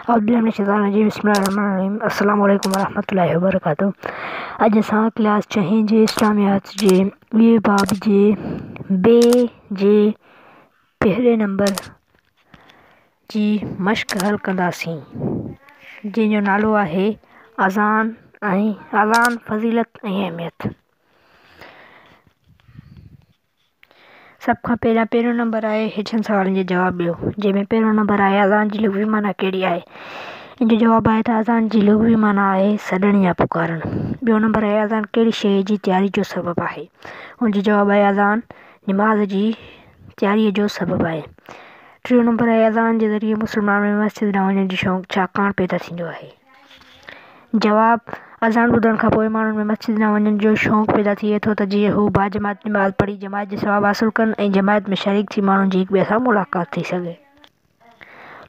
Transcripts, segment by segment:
اعوذ بالله من الشيطان الرجيم بسم الله الرحمن الرحيم السلام عليڪم ورحمة الله وبرڪاته اڄ اسان ڪلاس ڇهين جي اسلاميات جي ٻئي باب جي بي جي پهرين نمبر جي مشق حل ڪنداسين جنهن جو نالو آهي اذان ۽ اذان فضيلت ۽ اهميت. سڀ کان پهريان پهريون نمبر آهي هيٺين سوالن جو جواب ڏيو جنهن ۾ پهريون نمبر آهي اذان جي لغوي معنيٰ ڪهڙي آهي ان جو جواب آهي ته اذان جي لغوي معنيٰ آهي سڏڻ يا پڪارڻ. ٻيو نمبر آهي اذان ڪهڙي شيء جي تياري جو سبب آهي ان جو جواب آهي اذان نماز جي تياري جو سبب آهي. ٽيون نمبر آهي اذان جي ذريعي مسلمانن ۾ مسجد ڏانهن وڃڻ جو شوق ڇاڪاڻ پيدا ٿيندو آهي. جواب، اذان ٻڌڻ کان پوء ماڻهن ۾ مسجد ڏانهن وڃڻ جو شوق پيدا ٿئي ٿو ته جيئن هو باجماعت نماز پڙهي جماعت جو ثواب حاصل ڪن ۽ جماعت ۾ شريڪ ٿي ماڻهن جي هڪ ٻئي سان ملاقات ٿي سگهي.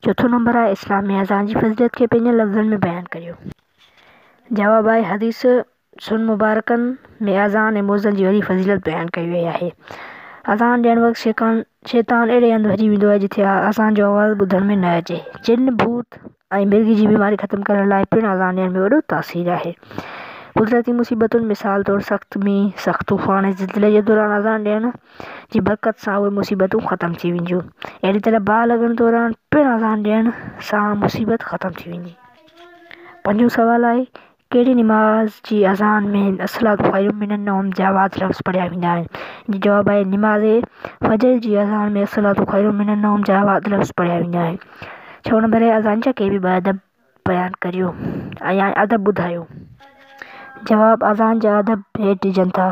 چوٿون نمبر آهي اسلام ۾ اذان جي فضيلت کي پنهنجن لفظن ۾ بيان ڪريو. جواب آهي حديث سن مبارڪن ۾ اذان ۽ مؤذن جي وڏي فضيلت بيان ڪئي وئي آهي. اذان ڏيڻ وقت شيطان اهڙي هنڌ ڀڄي ويندو آهي جتي اذان جو آواز ٻڌڻ ۾ نه اچي. جن، ڀوت ۽ مرگي جي بيماري ختم ڪرڻ لاء پڻ اذان ڏيڻ ۾ وڏو تاثير آهي. قدرتي مصيبتن مثال طور سخت مينهن، سخت طوفان ۽ زلزلي جي دوران اذان ڏيڻ جي برڪت سان اهي مصيبتون ختم ٿي وينديون. اهڙي طرح باهه لڳڻ دوران پڻ اذان ڏيڻ سان مصيبت ختم ٿي ويندي. پنجون سوال آهي ڪهڙي نماز جي اذان ۾ الصلوة خير من النوم جا واڌ لفظ پڙهيا ويندا آهن؟ جي جواب آهي نماز فجر جي اذان ۾ الصلوة خير من النوم جا واڌ لفظ پڙهيا ويندا آهن. ڇهون نمبر آهي اذان جا ڪي به ٻه ادب بيان ڪريو يا ادب ٻڌايو. جواب اذان جا ادب هيٺ ڏجن ٿا.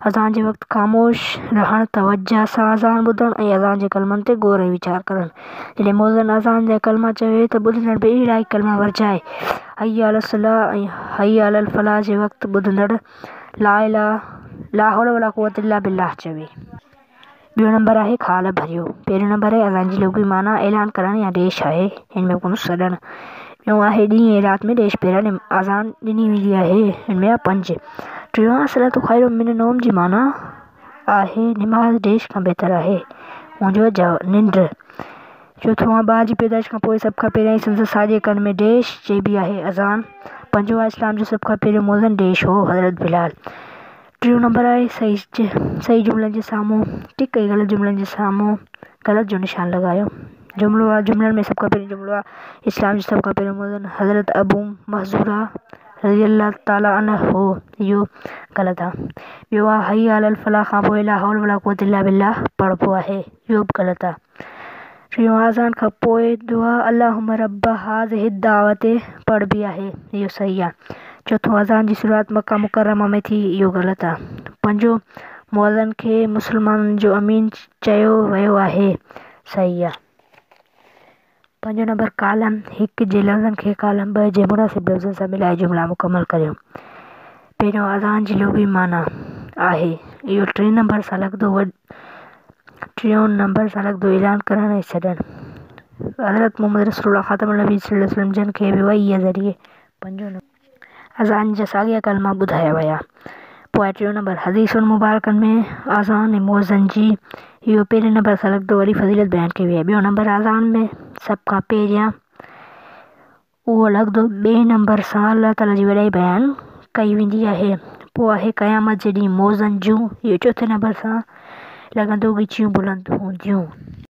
اذان جي وقت خاموش رهڻ، توجه سان اذان ٻڌڻ ۽ اذان جي ڪلمن تي غور ۽ ويچار ڪرڻ. جڏهن مؤذن اذان جا ڪلما چوي ته ٻڌندڙ به اهڙا ئي ڪلما ورجائي. حي علي الصلوة ۽ حي علي الفلاح جي وقت ٻڌندڙ لا اله لا حول ولا قوت الا بالله چوي. ٻيو نمبر آهي خال ڀريو. پهريون نمبر آهي اذان جي لغوي معنيٰ اعلان ڪرڻ يا ڊيش آهي هن ۾ ڪونه سڏڻ. ٻيون آهي ڏينهن ۽ رات ۾ ڊيش ڀيرا اذان ڏني ويندي آهي هن ۾ آهي پنج. ٽيون آهي الصلوة خير من النوم جي معنيٰ آهي نماز ڊيش کان بهتر آهي هن جو آهي ننڊ. چوٿون آهي ٻار جي پيدائش کان پوء سڀ کان پهريائين سندس ساڄي ڪن ۾ ڊيش چئبي آهي اذان. پنجون آهي اسلام جو سڀ کان پهريون مؤذن ڊيش هو حضرت بلال. ٽيون نمبر آهي صحيح جملن جي سامهون ٽڪ ۽ غلط جملن جي سامهون غلط جو نشان لڳايو. جملو آهي جملن ۾ سڀ کان پهريون جملو آهي اسلام جو سڀ کان پهريون مؤذن حضرت ابو محذوره رضي الله تعالٰي عنه هو اهو غلط آهي. ٻيو آهي حي علي الفلاح کان پوء لا حول ولا قوت الا بالله پڙهبو آهي اهو به غلط آهي. ٽيون اذان کان پوء دعا اللهم رب هذه الدعوة پڙهبي آهي اهو صحيح آهي. چوٿون اذان جي شروعات مڪه مڪرمه ۾ ٿي اهو غلط آهي. پنجون مؤذن کي مسلمانن جو امين چيو ويو آهي صحيح آهي. پنجون نمبر ڪالم هڪ جي لفظن کي ڪالم ٻه جي مناسب لفظن سان ملائي جملا مڪمل ڪريو. پهريون اذان جي لغوي معنيٰ آهي اهو ٽئين نمبر سان لڳندو ٽيون نمبر سان لڳندو اعلان ڪرڻ ۽ سڏڻ حضرت محمد رسول الله خاتم النبي صلي الله عليه وسلم جن کي به وحي جي ذريعي پنجون نمبر اذان جا ساڳيا ڪلما ٻڌايا ويا پوء آهي ٽيون نمبر حديثن مبارڪن ۾ اذان ۽ مؤذن جي اهو پهرين نمبر سان لڳندو وڏي فضيلت بيان ڪئي وئي آهي ٻيو نمبر اذان ۾ سڀ کان پهريان اهو لڳندو ٻئي نمبر سان الله تعاليٰ جي وڏائي بيان ڪئي ويندي آهي. پوء آهي قيامت جي ڏينهن مؤذن جون اهو چوٿين نمبر سان لڳندو ڳچيون بلند هونديون.